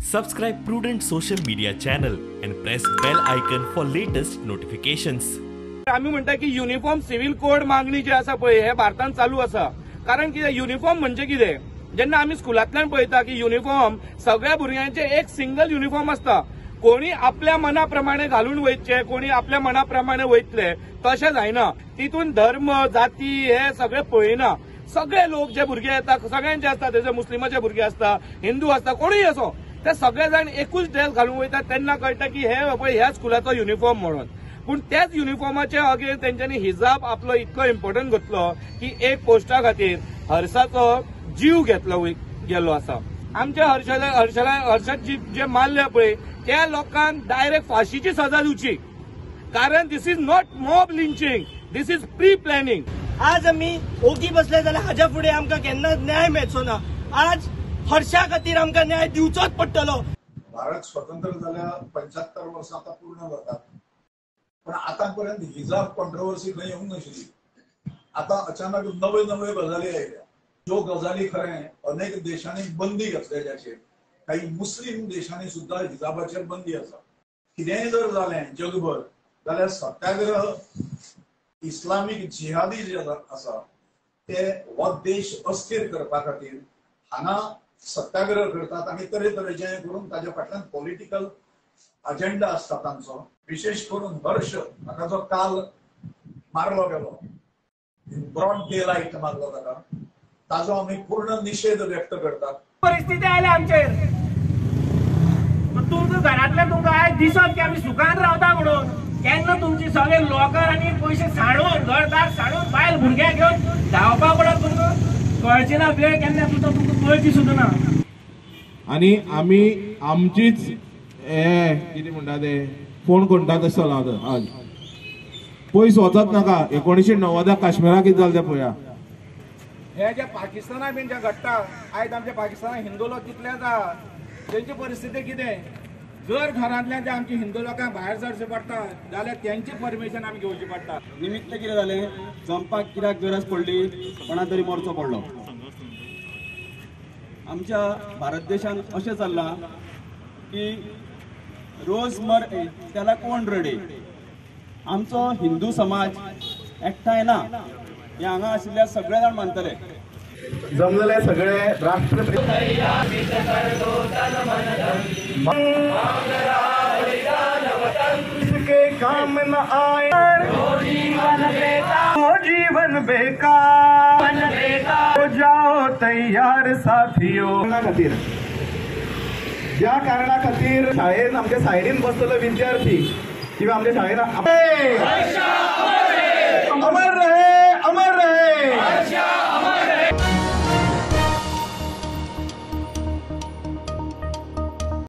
Subscribe Prudent Social Media channel and press bell icon for latest notifications. आमी म्हणटा की uniform civil code मागणी जी आसा पळय हे भारतान चालू आसा. कारण कितें युनिफॉर्म म्हणजे कितें, जेन्ना आमी स्कुलांतल्यान पळयता की युनिफॉर्म सगळ्या भुरग्यांचे एक सिंगल युनिफॉर्म आसता. कोणी आपल्या मना प्रमाणे घालून वयचे, कोणी आपल्या मना प्रमाणे वयतले तशें जायना. तितून धर्म जाती हे सगळे पळयना. सगळे लोक जे भुरगे येता सगळ्यांचे आसता, तेजे मुस्लिमाचे भुरगे आसता, हिंदू आसता, कोणूय असो, ते सगळे जाण एकूच ड्रेस घालून वयता. तेन्ना कळटा की हे पळय ह्या स्कुलाचो युनिफॉर्म म्हणून. पूण त्याच युनिफॉर्माचे अगेन्स्ट तेंच्यांनी हिजाब आपलो इतलो इम्पॉर्टंट घेतलो की एक पोस्टा खातीर हर्षाचो जीव घेतलो गेल्लो आसा. आमच्या हर्षाक जे मारले पळय त्या लोकांक डायरेक्ट फाशीची सजा दिवची. कारण this is not mob lynching, this is pre planning. आज आमी ओगी बसले जाल्यार हाज्या फुडें आमकां केन्नाच न्याय मेळचो ना. आज हर्षा खातीर आमकां न्याय दिवचोच पडटलो. भारत स्वतंत्र जाल्या 75 वर्सां आतां पूर्ण जातात, पण आतापर्यंत हिजाब कॉन्ट्रोवर्सी खंय येवंक नाशिल्ली. आतां अचानक नवे नवे गजाली आयल्या. ज्यो गजाली खरें अनेक देशांनी बंदी घातल्या जाचेर, काही मुस्लिम देशांनी सुद्धा हिजाबाचेर बंदी आसा. कितेंय जर जालें जगभर जाल्यार सत्याग्रह इस्लामीक जिहादी जे आसा ते हो देश अस्थिर करपा खातीर हांगा सत्याग्रह करतात आनी तरेतरेचे करून ताच्या फाटल्यान पॉलिटिकल अजेंडा आसता तांचो. विशेष करून हर्ष हाका जो काल मारलो गेलो, ब्रॉड डे लायट मारलो ताका, ताजो आमी पूर्ण निशेध व्यक्त करतात. परिस्थिती आयल्या आमचेर, तुमकां घरांतल्यान तुमकां आयज दिसत की आमी सुखान रावता म्हणून, केन्ना तुमची सगळे लॉकर आनी पयशे सांडून, घरदार सांडून, बायल भुरग्यांक घेवन धांवपा पडत तुमकां कळची ना. वेळ केन्ना सुद्दां तुमकां कळची सुद्दां ना. आनी आमी आमचीच हे कितें म्हणटा ते फोन कोणता तशें चलता. आज पयस वचत नाका, 1990 काश्मीराक कितें जालें तें पळया. हे जे पाकिस्ताना बीन जे घडटा, आयज आमच्या पाकिस्तानाक हिंदू लोक कितले आसा, तेंची परिस्थिती कितें, जर घरांतल्यान ते आमचे हिंदू लोकांक भायर सरचें पडटा जाल्यार तेंची परमिशन आमी घेवची पडटा. निमित्त कितें जालें, जमपाक कित्याक गरज पडली, कोणा तरी मोर्चो पडलो. आमच्या भारत देशांत अशें चल्लां की रोज मर त्याला कोण रडे. आमचो हिंदू समाज एकठांय ना, हे हांगा आशिल्ल्या सगळे जाण मानतले. जमलेले सगळे राष्ट्र काम न आए, जीवन बेकार, हो जाओ तैयार साथियों. खातीर ज्या कारणा खातीर शाळेन आमच्या सायडीन बसलेलो विद्यार्थी किंवा आमच्या शाळेन